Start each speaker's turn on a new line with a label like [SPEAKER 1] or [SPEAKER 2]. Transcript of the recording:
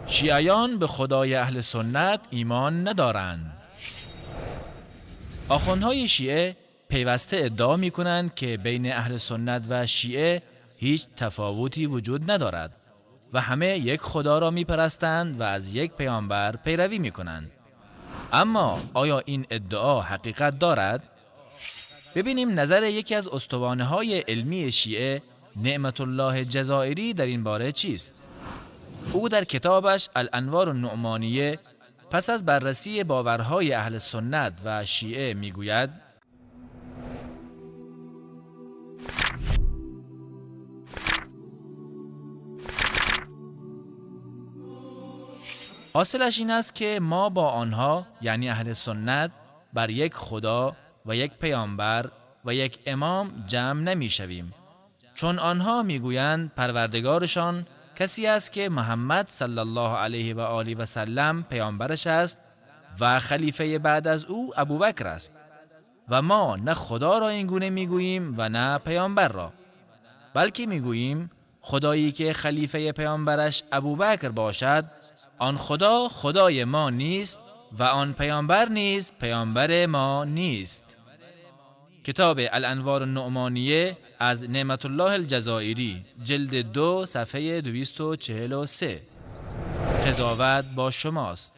[SPEAKER 1] شیعیان به خدای اهل سنت ایمان ندارند. آخوندهای شیعه پیوسته ادعا می کنند که بین اهل سنت و شیعه هیچ تفاوتی وجود ندارد و همه یک خدا را می پرستند و از یک پیامبر پیروی می کنند. اما آیا این ادعا حقیقت دارد؟ ببینیم نظر یکی از استوانه های علمی شیعه نعمت الله جزائری در این باره چیست؟ او در کتابش الانوار النعمانیه پس از بررسی باورهای اهل سنت و شیعه میگوید: حاصلش این است که ما با آنها، یعنی اهل سنت، بر یک خدا و یک پیامبر و یک امام جمع نمیشویم، چون آنها میگویند پروردگارشان کسی است که محمد صلی الله علیه و آله و سلم پیامبرش است و خلیفه بعد از او ابوبکر است و ما نه خدا را این گونه میگوییم و نه پیامبر را، بلکه میگوییم خدایی که خلیفه پیامبرش ابوبکر باشد آن خدا خدای ما نیست و آن پیامبر نیز پیامبر ما نیست. کتاب الانوار النعمانیه از نعمت الله الجزائری، جلد 2 صفحه 243. قضاوت با شماست.